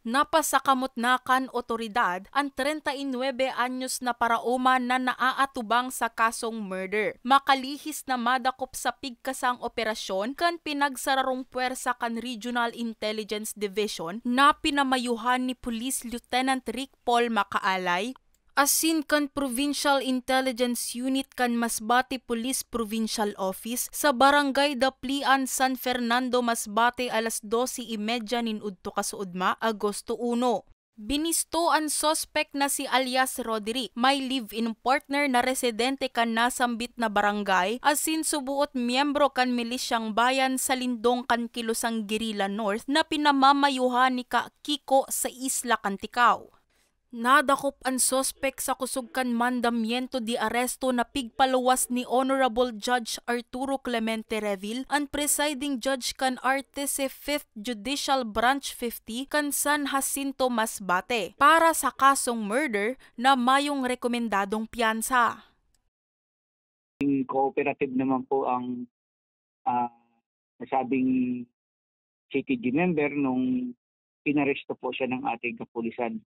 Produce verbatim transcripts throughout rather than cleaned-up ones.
Napasakamot na kan otoridad an treinta y nuebe anyos na paraoma na naaatubang sa kasong murder. Makalihis na madakop sa pigkasang operasyon kan pinagsararong puwersa kan Regional Intelligence Division na pinamayuhan ni Police Lieutenant Rick Paul Makaalay, asin kan Provincial Intelligence Unit kan Masbate Police Provincial Office sa Barangay Daplian, San Fernando, Masbate, alas dose y media nin udto kasuodma, Agosto uno. Binisto an suspek na si alias Roderick, may live-in partner na residente kan nasambit na barangay, asin subuot miyembro kan Milisyang Bayan sa lindong kan Kilosang Guerrilla North na pinamamayuhan ni Ka Kiko sa Isla Canticao. Nadakop an suspek sa kusog kan mandamiento de aresto na pigpaluwas ni Honorable Judge Arturo Clemente Revil, an presiding judge kan R T C Fifth Judicial Branch fifty kan San Jacinto, Masbate, para sa kasong murder na mayong rekomendadong piyansa. Cooperative naman po ang, ah, nasabing C T G member nung inaresto po siya ng ating kapulisan.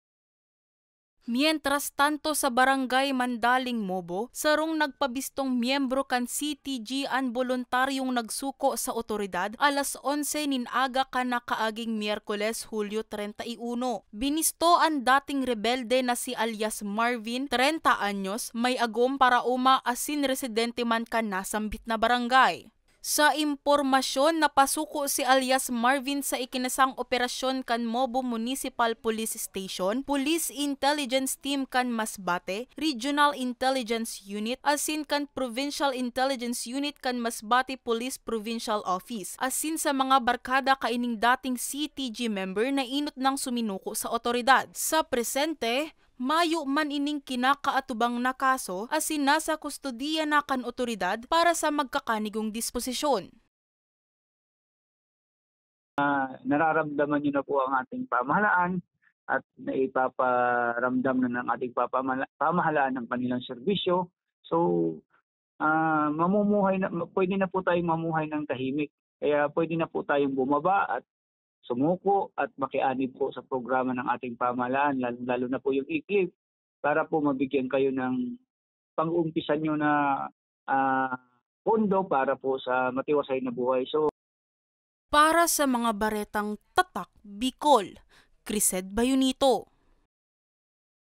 Mientras tanto, sa Barangay Mandaling Mobo, sarong nagpabistong miyembro kan C T G an boluntaryong nagsuko sa otoridad alas onse nin aga kan nakaaging Miyerkules, Hulyo treinta y uno. Binisto an dating rebelde na si alias Marvin, treinta anyos, may agom paraoma asin residente man kan nasambit na barangay. Sa impormasyon, napasuko si alias Marvin sa ikinasang operasyon kan Mobo Municipal Police Station, Police Intelligence Team kan Masbate, Regional Intelligence Unit, asin kan Provincial Intelligence Unit kan Masbate Police Provincial Office, asin sa mga barkada kaining dating C T G member na inot nang suminuko sa otoridad. Sa presente, mayo man ining kinakaatubang na kaso asin nasa kustodiya na kan otoridad para sa magkakanigong disposisyon. Ah, nararamdaman niyo na po ang ating pamahalaan at naipaparamdam na ng ating papamala-, pamahalaan ang kanilang serbisyo. So, ah, mamumuhay na, pwede na po tayong mamuhay ng tahimik. Kaya pwede na po tayong bumaba at sumuko at makianib po sa programa ng ating pamahalaan, lalo, lalo na po yung e-clip, para po mabigyan kayo ng pang-uumpisan nyo na, ah, pondo para po sa matiwasay na buhay. So, para sa mga baretang Tatak Bicol, Crised Bayonito.